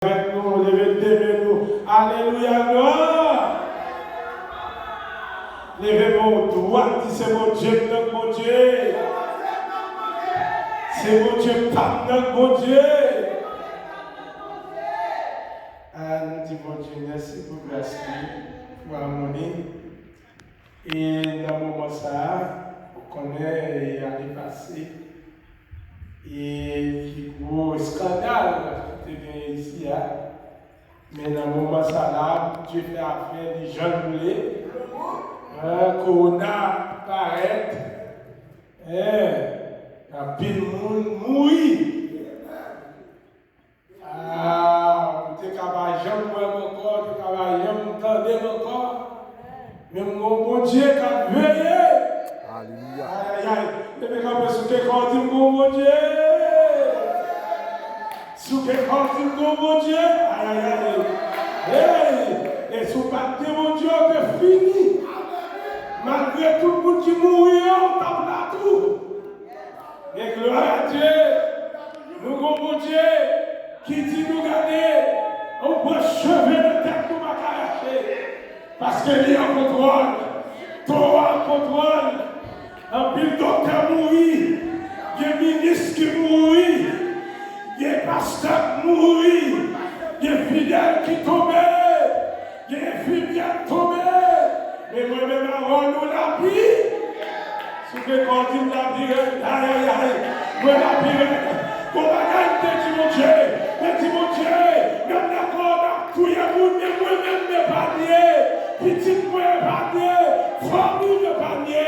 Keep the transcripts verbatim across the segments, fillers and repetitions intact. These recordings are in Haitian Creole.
avèk nou, leve de men nou. Alelouya, glwa! Leve men w dwat, di, se Bondye m nan k Bondye. Se Bondye pa m nan k Bondye. Ah, nou di Bondye mèsi pou gras li, pou amou li. E nan moman sa a, ou konnen, e, ane pase, e pi gwo eskandal ki te genyen isi a. Men nan moman sa la, Bondye fè afè li jan l vle. An, kowona parèt. An, anpil moun mouri. Ah, ou te ka pa janm wè m ankò, ou te ka pa janm tande m ankò. Men m gon Bondye k ap veye. Alelouya. Ayayay. Leve kanpe sou kè kò w, di, m gon Bondye. Sou kè kò w, di, m gon Bondye. Ayayay. Hey! E si w pa t gen Bondye, w te fini. Malgre tout moun ki mouri yo, w t ap la tou. Men glwa a Dye, nou gon Bondye ki di nou, gade, yon branch cheve nan tèt nou pa ka rache, paske li an kontwòl, towo an kontwòl. Anpil doktè mouri, gen minis ki mouri, gen pastè k mouri, gen fidèl ki tonbe, gen enfimyè k tonbe. Men mwen menm avè w, nou lavi. Sou kè kò w, di, m lavi rèd. Ayayay. Mwen lavi rèd. Gon bagay m te di Bondye. Mwen di Bondye, menm lè kowona ap touye moun, men mwen menm m epanye. Pitit mwen epanye. Fanmi m epanye.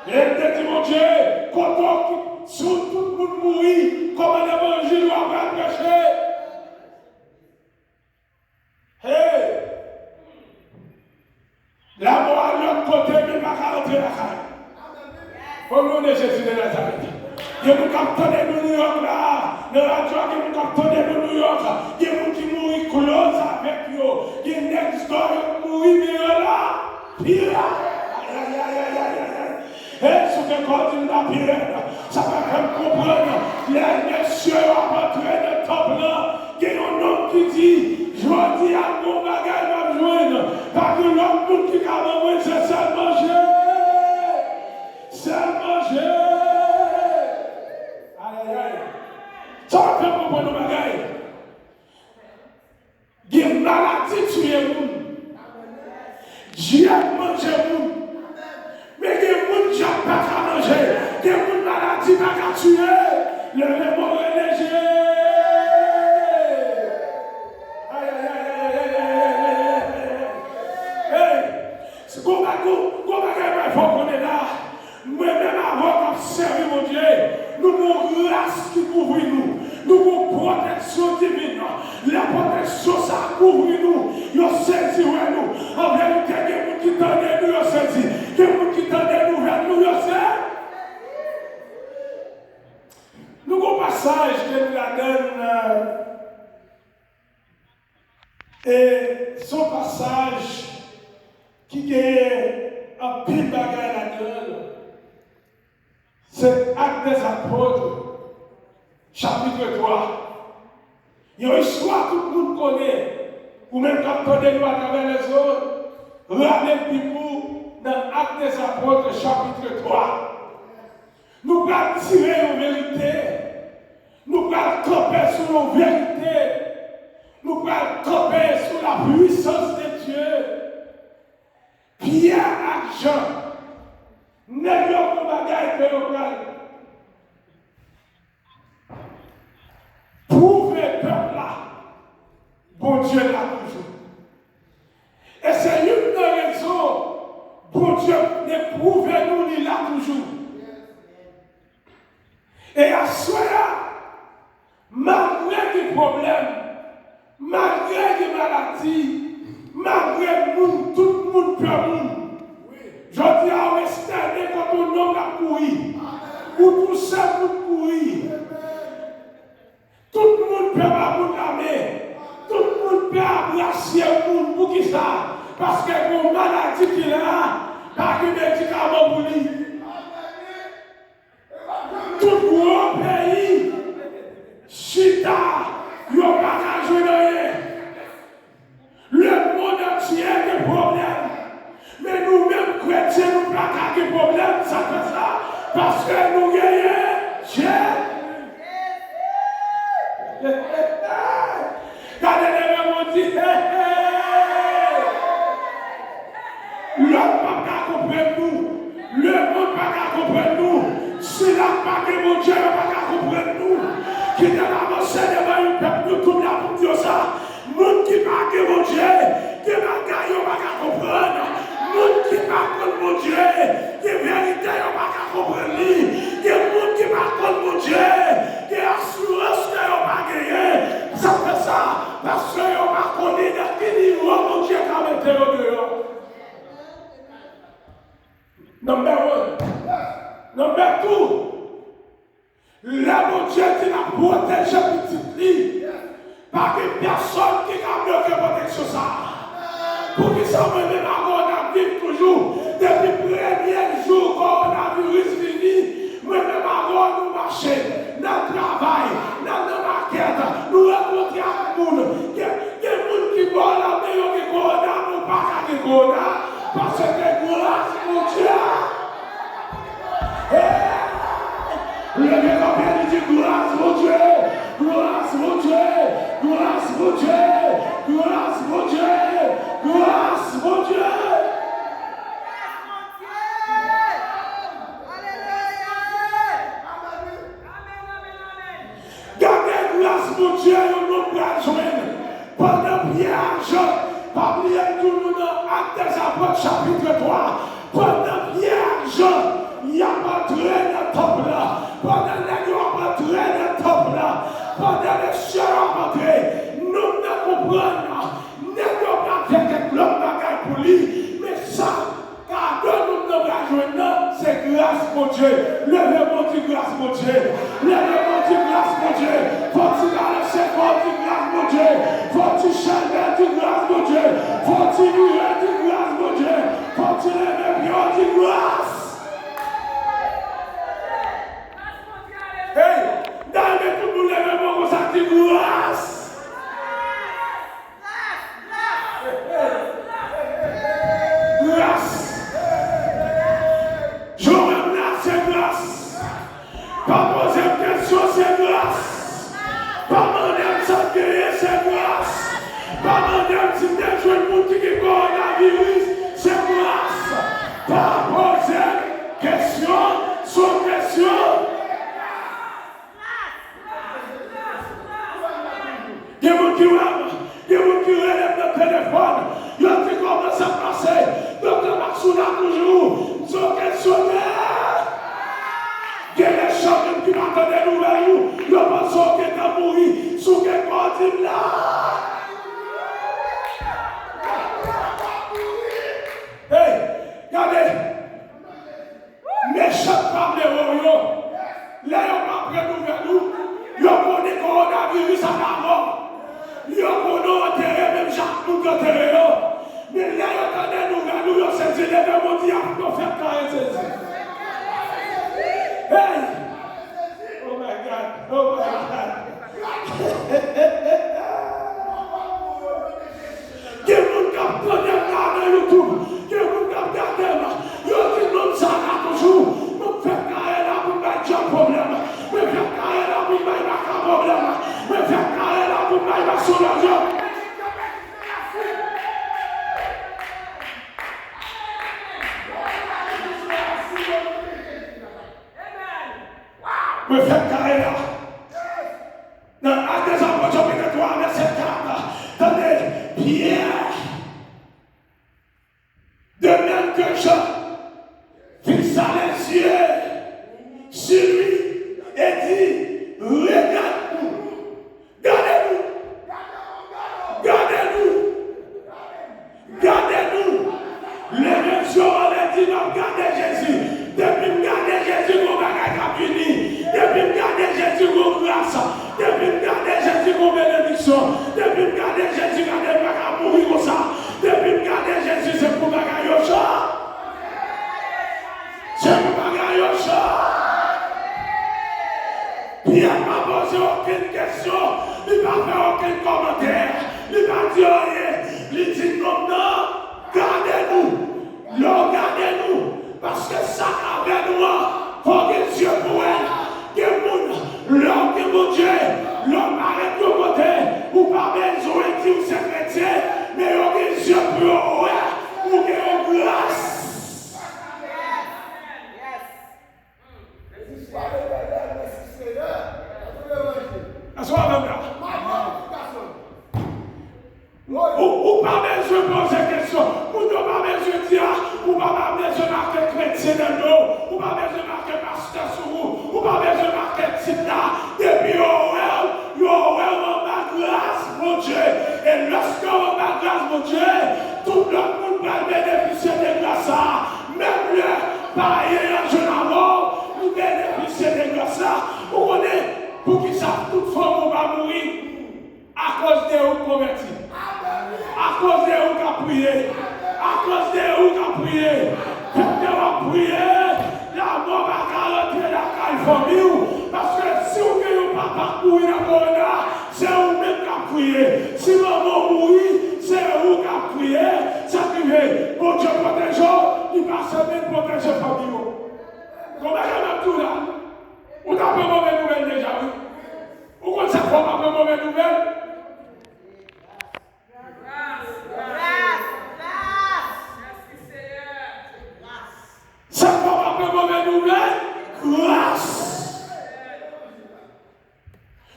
E m te di Bondye, kote w ki, si w tout moun mouri, kòman levanjil ou ap al preche? Hey! Lamò al lòt kote, men pa ka rantre lakay. O non de Jezi de Nazarèt. Gen moun k ap tande nou Nouyòk la, nan radyo a, gen moun k ap tande nou Nouyòk. Gen moun ki mouri close avèk yo. Gen next door yo k mouri deyò la. Pire! Ayayayayayay! E sou kè kò w, di, m ta pi rèd. Sa pa fè m konprann lè mesye yo ap antre nan tanp lan, gen yon nonm ki di, jodi a, gon bagay m ap jwenn. Pa gen lòt moun ki ka ban mwen, se sèl manje. Sèl manje. Ayayay. Sa pa fè m konprann yon bagay. Gen maladi tiye moun. Dyab manje moun. Men gen moun dyab pa ka manje. Gen moun maladi pa ka tiye. Leve men w, rele Jezi. Ayayayayayayayayay. Hey! Gon bagay, gon bagay mwen fè w konnen la. Mwen menm avè w k ap sèvi Bondye, nou gon gras ki kouvri nou. Nou gon pwoteksyon divin. Lè pwoteksyon sa a kouvri nou, yo sezi wè nou. An verite, gen moun ki tande nou, yo sezi. Gen moun ki tande nouvèl nou, yo sezi. Nou gon pasaj ke nou ladan, e se yon pasaj ki gen anpil bagay ladan l. Se Actes des Apôtres, chapit twa. Yon istwa tout moun konnen. Ou menm k ap tande nou atravè lèzond, rale Bib ou nan Actes des Apôtres, chapit twa. Nou pral tire yon verite. Nou pral kanpe sou yon verite. Nou pral kanpe sou la puissance de Dieu. Pyè ak Jan, nèg yo gon bagay ke yo pral pwouve pèp la, Bondye la toujou. E se youn nan rezon Bondye vle pwouve nou li la toujou. E aswè a, malgre gen pwoblèm, malgre gen maladi, malgre moun, tout moun pè moun. Jodi a, w estène kote yon nonm k ap kouri. Ou touse moun kouri. Tout moun pè ba moun lame. Tout moun pè abrasye moun. Poukisa? Paske gen yon maladi ki la, pa gen medikaman pou li. Tout gwo peyi, chita, Yo pa ka jwenn anyen. Lemonn antye gen pwoblèm. Men nou menm kretyen, nou pa ka gen pwoblèm. Sa k fè sa? Paske nou genyen Jezi. Gade, leve men w, di, hey, hey. Lòt p ap ka konprann nou. Lemonn pa ka konprann nou. Sila k pa gen Bondye yo pa ka konprann nou. Kite n avanse devan yon pèp YouTube la pou m di yo sa. Moun ki pa gen Bondye, gen bagay yo pa ka konprann. Moun ki pa konn Bondye, gen verite yo pa ka konprann li. Gen moun ki pa konn Bondye, gen asirans ke yo pa genyen. Sa fè sa, paske yo pa konnen nan ki nivo Bondye ka mete yo deyò. Number one. Number two. Lè Bondye di l ap pwoteje pitit li, pa gen pèsòn ki ka bloke pwoteksyon sa a. Poukisa mwen menm avè w n ap viv toujou? Depi premye jou kowonaviris vini, mwen menm avè w nou mache, n al travay, n al nan makèt, nou rankontre ak moun. Gen, gen moun ki bò w la, men yo gen kowona, men w pa ka gen kowona, paske gras Bondye a. Hey! Leve kanpe, li di, gras Bondye! Gras Bondye! Gras Bondye! Gras Bondye! Gras Bondye! Gade gras Bondye yon nonm pral jwenn pandan Pyè ak Jan. Pa bliye m di nou nan Actes des Apôtres, chapit twa, pandan Pyè ak Jan y ap antre nan tanp lan, pandan nèg yo ap antre nan tanp lan, pandan mesye yo ap antre, nonm nan konprann nèg yo pral fè kèk lòt bagay pou li, men sa Kado nou nan pral jwenn nan, se gras Bondye. Leve men w, di gras Bondye. Leve men w, di gras Bondye. Fò w ti balanse kò w, di gras Bondye. Fò w ti chante, di gras Bondye. Fò w ti vire, di gras Bondye. Fò w ti leve pye w, di gras. Hey, m ta renmen tout moun leve men w konsa, di gras. Gras. Jan w wè m la, se gras. Pa poze m kesyon, se gras. Pa mande m sa m genyen, se gras. Pa mande m si m te jwenn moun ki gen kowonaviris, se gras. Pa poze m kesyon sou kesyon. Gen moun ki wè m, gen moun ki rele m nan telefòn. Yo di, kòman sa pase? Doktè Max ou la toujou? M di yo kesyone. Gen de jan menm ki pa tande nouvèl ou, yo panse w gentan mouri. Si w gen kò, di m la. Hey, gade. Mechan pa vle wè w yo. Lè yo pa pran nouvèl ou, yo konnen kowonaviris a dakò. Yo konnen w antere menm jan ak moun k antere yo. Men lè yo tande nouvèl ou, yo sezi, leve men w, di, ap yo fèk kare sezi. Hey! Oh my God! Oh my God! Gen moun k ap tande m la nan YouTube, gen moun k ap gade m, yo di nonm sa la toujou. Mwen fèk kare la pou m bay djab pwoblèm. Mwen fèk kare la pou m bay baka pwoblèm. Mwen fèk kare la pou m bay masonlòj yo. Mwen fèk kare la. Nan Actes des Apôtres, chapit twa, vèsè kat, tande, Pyè, de même que Jean, fixa les yeux sur lui et dit, regarde-nous. Gade nou! Gade nou! Gade nou! Leve je w anlè, di, m ap gade Jezi. Depi m gade Jezi, gon bagay k ap vini. Depi m gade Jezi, gon gras. Depi m gade Jezi, gon benediksyon. Depi m gade Jezi, gade m pa ka mouri konsa. Depi m gade Jezi, se pou bagay yo chanje. Se pou bagay yo chanje. Pyè pa poze okenn kesyon. Li pa fè Li di nonm nan, gade nou. Lè w gade nou, paske sa k avè nou an, fò w gen zye pou wè l. Gen moun, lè w gen Bondye, lè w parèt yon kote, ou pa bezwen di w se kretyen, men yo gen zye pou yo wè ou gen yon gras. Èske w avè m la? Ou, ou pa bezwen poze kesyon. Moun yo pa bezwen di a, ou pa, pa bezwen make kretyen nan do w. Ou pa bezwen make pastè sou ou. Ou pa bezwen make tit la. Depi yo wè w, yo wè w anba gras Bondye. E lèske w anba gras Bondye, tout lòt moun pral benefisye de gras sa a. Menm lè payen an jwenn avè w, li benefisye de gras la. Ou konnen poukisa tout fanmi w pa mouri? Akoz de ou k konvèti. Akoz de ou k ap priye. Akoz de ou k ap priye. Pandan w ap priye, lamò pa ka rantre lakay fanmi w. Paske si w gen yon papa k mouri nan kowona, se ou menm k ap kriye. Si manman w mouri, se ou k ap kriye. Sa k rive? Bondye pwoteje w, li pa janm pwoteje fanmi w. Gon bagay m ap di w la. Ou ta pran move nouvèl deja, wi. Ou konn sa k fè w pa pran move nouvèl? Sa k fè w pa pran move nouvèl? Gras.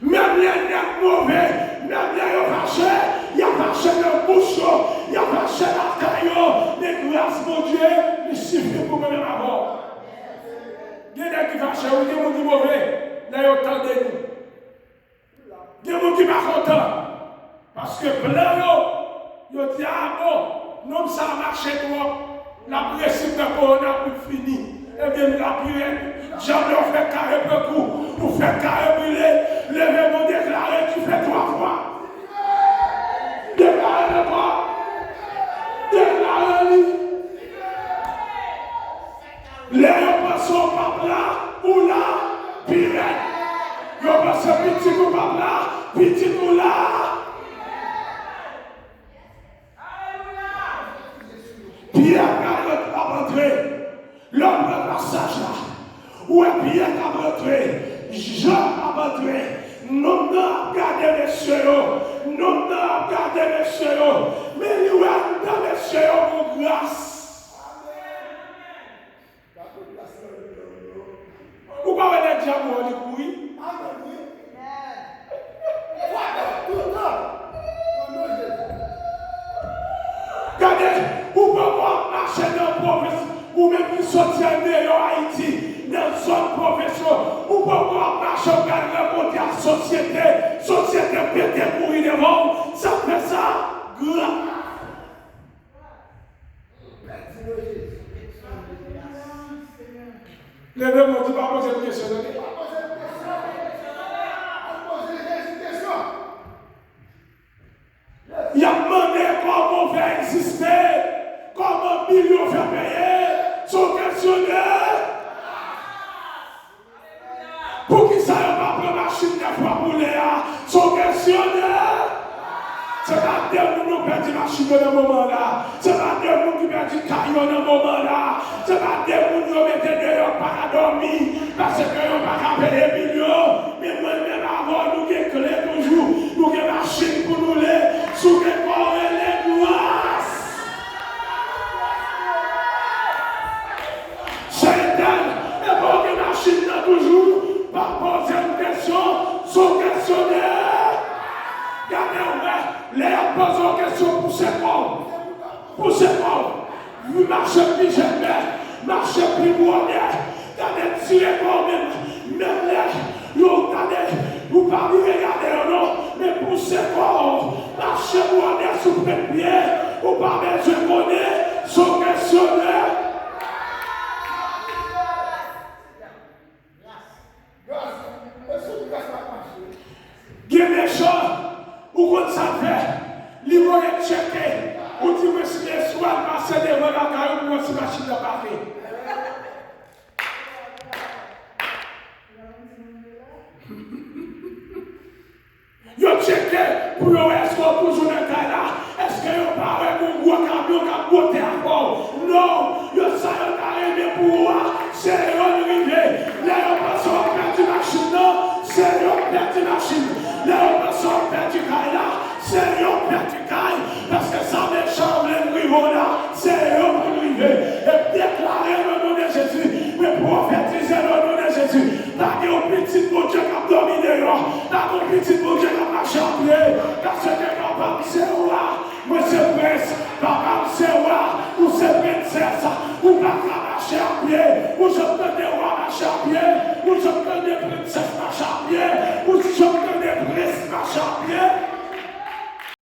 Menm lè nèg move, menm lè yo fache, y ap fache nan bouch yo, y ap fache lakay yo, men gras Bondye, li sifi pou mwen menm avè w. Gen nèg ki fache, wi, gen moun ki move, lè yo tande nou. Gen moun ki pa kontan, paske plan yo, yo di, a bon, nonm sa a mache twòp, l ap resi pran kowona pou l fini. Ebyen, l ap ret. Djab yo fè kare pran kou, ou fè kare brile, leve men w deklare ki fè twa fwa. Deklare l ankò. Deklare li. Lè yo panse w p ap la, ou la pi rèd. Yo panse pitit ou p ap la, pitit ou la. Pyè Kayòt ap antre. Lè w pran pasaj la, ou wè Pyè k ap antre, Jan ap antre. Nonm nan ap gade mesye yo. Nonm nan ap gade mesye yo. Men li wè anndan mesye yo gon gras. Ou pa wè lè dyab ou an li kouri? Gade, ou poko ap mache nan pwovens, ou menm ki soti andeyò Ayiti, nan zòn pwovens yo, ou poko ap mache, ou pral rankontre ak sosyete, sosyete pete kouri devan w, sa k fè sa? Gras. Leve men w, di pa poze m kesyon, tande. Y ap mande kòman w fè egziste, kòman bil yo fè peye, se yon kesyon de Poukisa yo pa pran machin nèf w ap woule a? Se yon kesyon de. Se pa de moun yo pèdi machin yo nan moman la. Se pa de moun ki pèdi kay yo nan moman la. Se pa de moun yo mete deyò pa ka dòmi paske yo pa ka peye bil yo. Men mwen menm avè w, nou gen kle toujou. Nou gen machin pou nou woule. Si w gen kò w rele gras. Seytan, epa w gen machin nan toujou? Pa poze m kesyon, se w kesyonè. Gade w wè, lè y ap poze w kesyon, pouse kò w. Pouse kò w. Mache pi jènbè, mache pi bwòdè. Gade, tire kò w menm, menm lè yo gade, ou pa bliye gade yo non, men pouse kò w, mache bwòdè sou pwent pye, ou pa bezwen konnen, se w kesyonè. Gen mechan, ou konn sa l fè, li voye tcheke, ou di mwen si mesye w al pase devan lakay ou pou wè si machin nan pake. Yo tcheke Pou yo wè èske w toujou nan kay la. Èske yo pa wè gon gwo kamyon k ap monte avè w? Non, yo sa yo ta renmen pou ou a, se yo l rive. Lè yo panse w ap pèdi machin nan, se yo k pèdi machin. Lè yo panse w ap pèdi kay la, se yo k pèdi kay. Paske sa mechan an vle l rive w la, se yo pou l rive. E deklare nan non de Jezi, mwen pwofetize nan non de Jezi. Pa gen yon pitit Bondye k ap dòmi deyò. Pa gen yon pitit Bondye k ap mache a pye. Paske papa m se wa, mwen se prens. Papa m se wa, ou se prensès. Ou pa ka mache a pye. Ou janm tande wa mache a pye? Ou janm tande prensès mache a pye? Ou janm tande prens mache a pye?